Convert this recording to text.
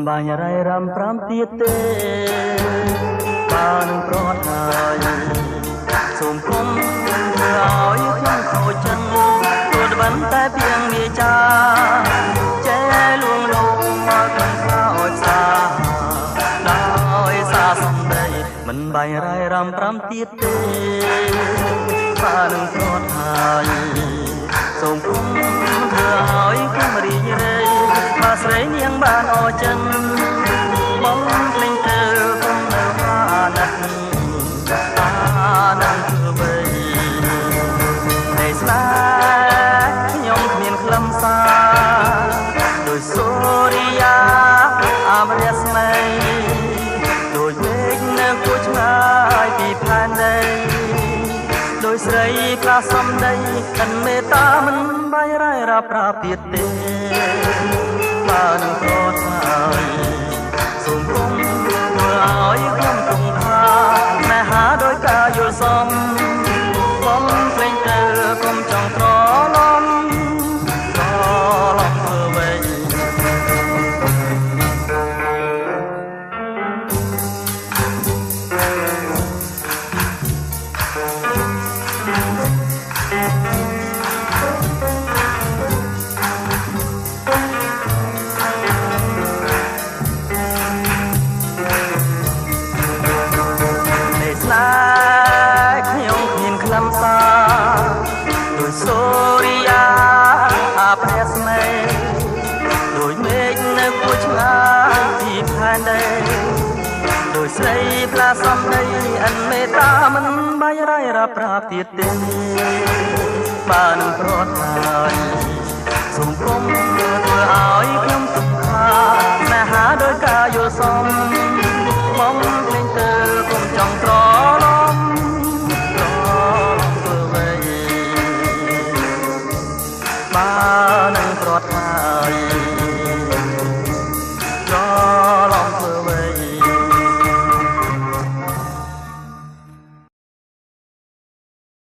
បាញ់រៃរំប្រាំទៀតទេ បើនឹងប្រត់ហើយ សូមគុំធ្វើឲ្យខ្ញុំខូចចិន ព្រោះត្បិនតែពីងមេចាចេលួងលោកមកក្នុងខ្លោចសាដោយសារសំដី។ មិនបាញ់រៃរំប្រាំទៀតទេ បើនឹងប្រត់ហើយ សូមគុំធ្វើឲ្យខ្ញុំរីករាយ បើស្រីនាងបានអចិន បំភ្លេងទៅគុំនៅអាណិតអានឹងធ្វើអ្វីនៃស្នេហ៍ខ្ញុំគ្មានខ្លឹមសារ ដោយសូរិយាអមរស្មី ដោយមេឃនៅគួចឆ្ងាយពីផែនដី ដោយស្រីផ្លាសំដីអិនមេត្តា មិនបាយរ៉ៃរាប់ប្រាប់ទៀតទេ បើនឹងប្រត់ហើយ សូមគុំធ្វើឲ្យខ្ញុំគង់ថាស្នេហាដោយការយល់សម បំភ្លេងទៅគុំចង់ត្រឡំត្រឡំធ្វើវិញ។ នៃស្នេហ៍ខ្ញុំគ្មានខ្លឹមសារ ដោយសូរិយាអាព្រះស្មេ ដោយមេឃនៅគួចឆ្ងាយពីផែនដី ដោយស្រីផ្លាសំដីអិនមេត្តា មិនបាយរៃរាប់ប្រាប់ទៀតទេ បើនឹងប្រត់